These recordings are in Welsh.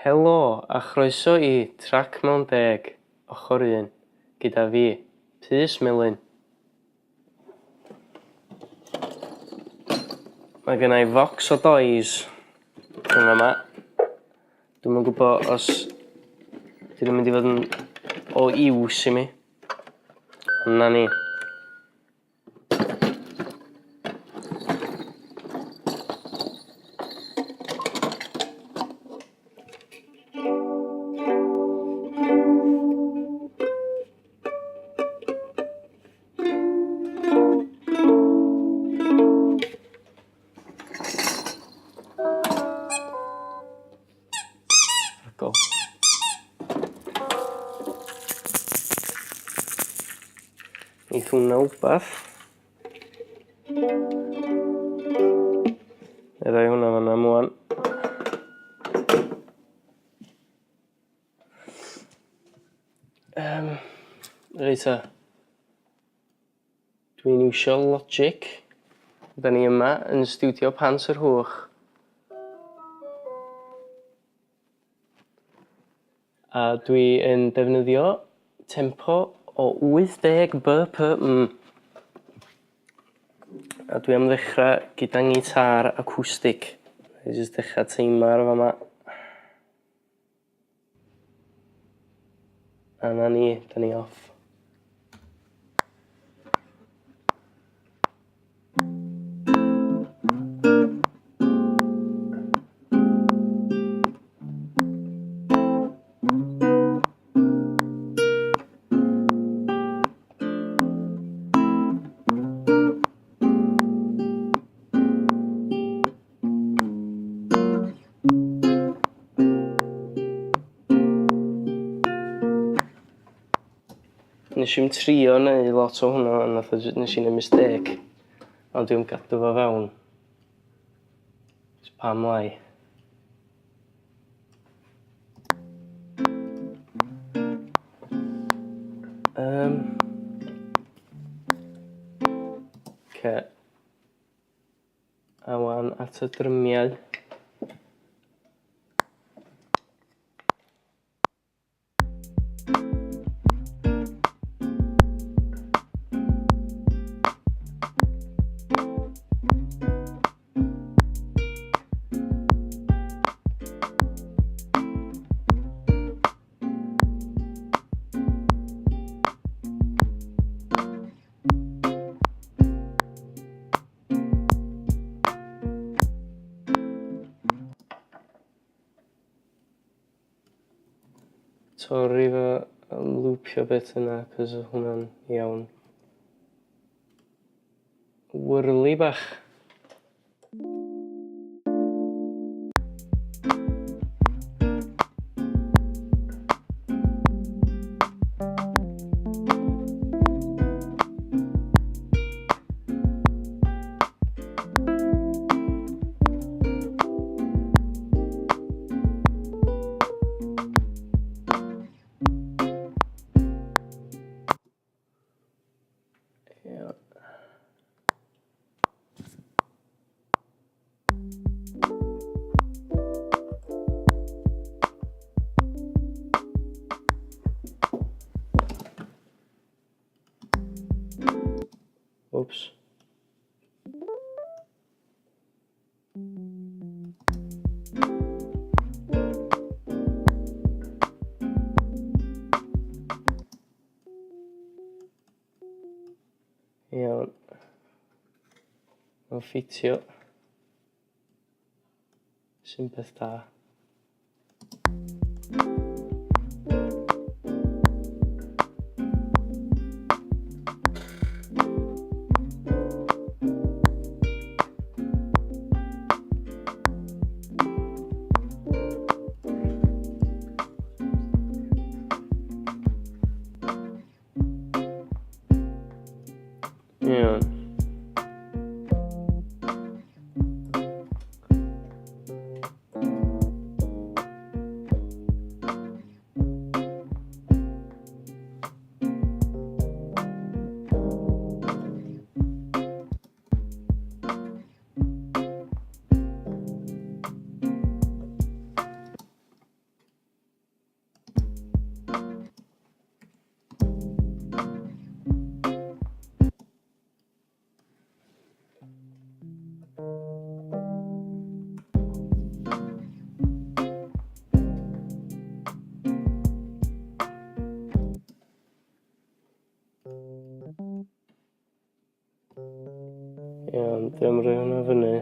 Helo a chroeso i Trac Mewn Deg, Ochr Un, gyda fi, Pys Melyn. Mae gen i focs o doys yn fama. Dwi'm yn gwybod os 'dyn nhw'n mynd i fod yn o iws i mi. Ond 'na ni. Go. Neith hwnna wbath. Neu roi hwnna fan'na am ŵan. Yym reit 'ta. Dwi'n iwsio Logic. Da ni yma yn stiwdio Pant yr Hwch. A dwi yn defnyddio tempo o 80 BPM. A dwi am ddechrau gyda ngitâr acwstig. Rhaid jyst dechrau teimlo ar fama. A 'na ni, 'dan ni off. Nes i'm trio neu lot o hwnna ond nath o jys- nes i neud mistêc ond dwi'm gadw fo fewn. 'Chos pam lai? Yym. Oce. A wan at y drymiau. Torri fo am lwpio bit yna cos oedd hwnna'n iawn. Wyrli bach. Ia. Wps. Iawn. Mae'n ffitio. Sy'n peth da. Iawn. Iawn, dwi am roi hwnna fyny.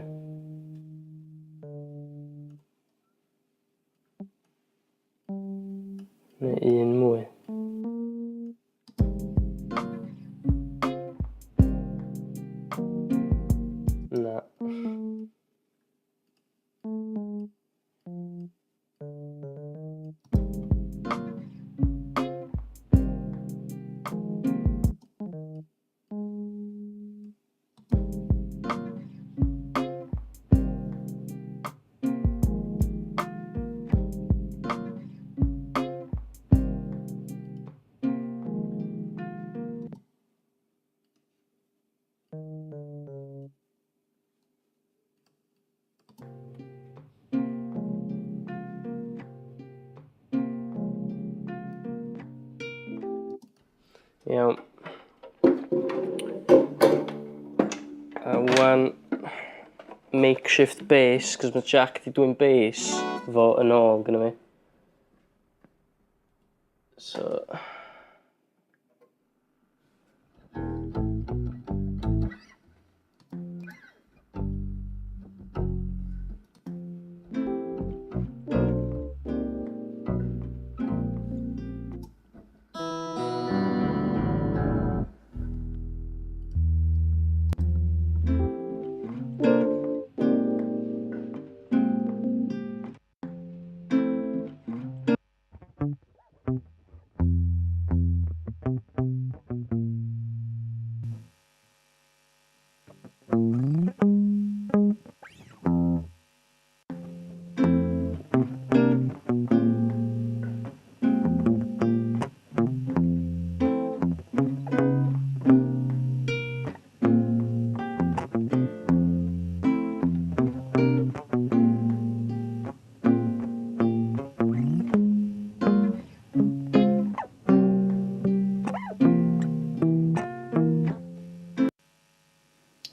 Neu un mwy. Na. Iawn. A wan makeshift base, cos mae Jack di dwyn base fo yn ôl gyda fi. So...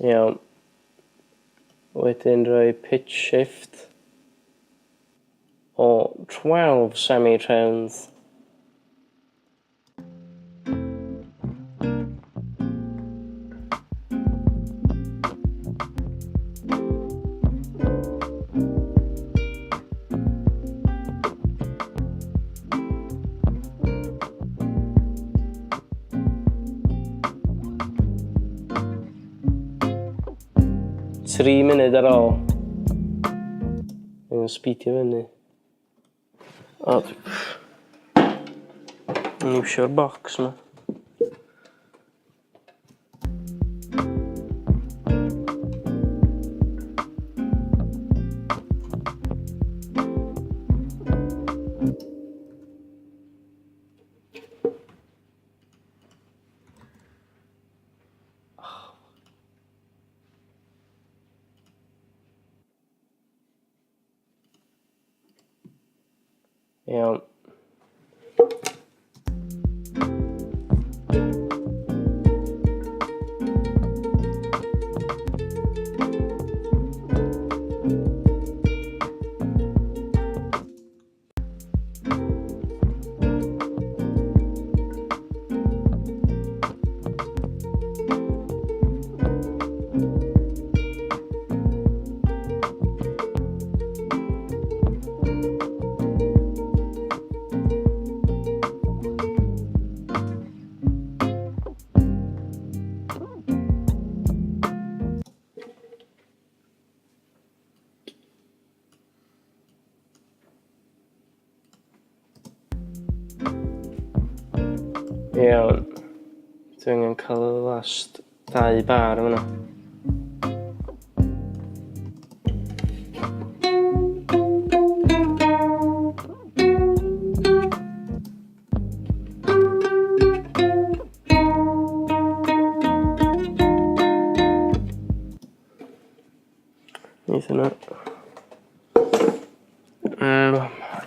Iawn. Wedyn rhoi pitch shift o 12 semitones. Tri munud ar ôl. Mae'n speedio fyny. O, dwi'n iwsio'r bocs 'ma. Iawn. Iawn. Dwi angen cael y last Dau bar yn fan'na. Neith hynna.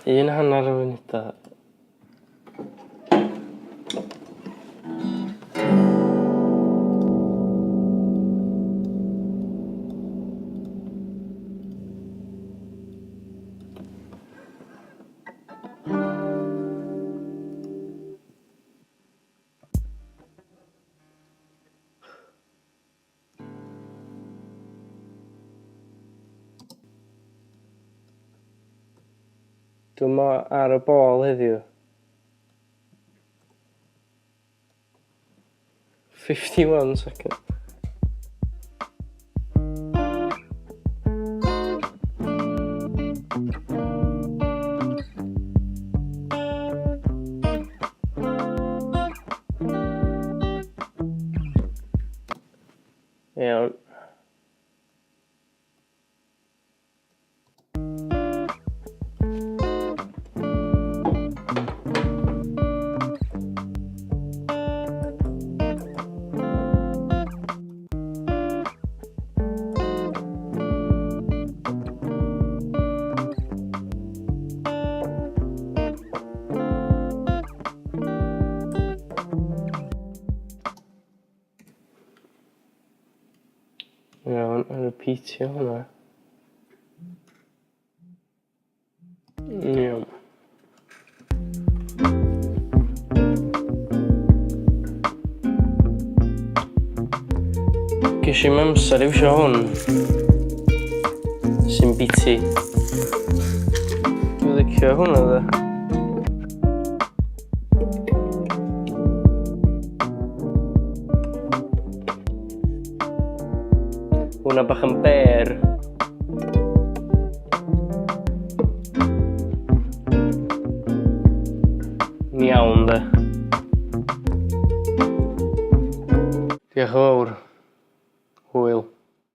Un hanner o funudau. Dwi'm ar y ball heddiw. 51 second. Iawn. Iawn, a repeatio hwnna. Iawn. Ges i'm amser i iwsio hwn. Sy'n biti. Dwi'n licio hwnna dde. Hwnna bach yn ber. Yn iawn de. Diolch yn fawr. Hwyl.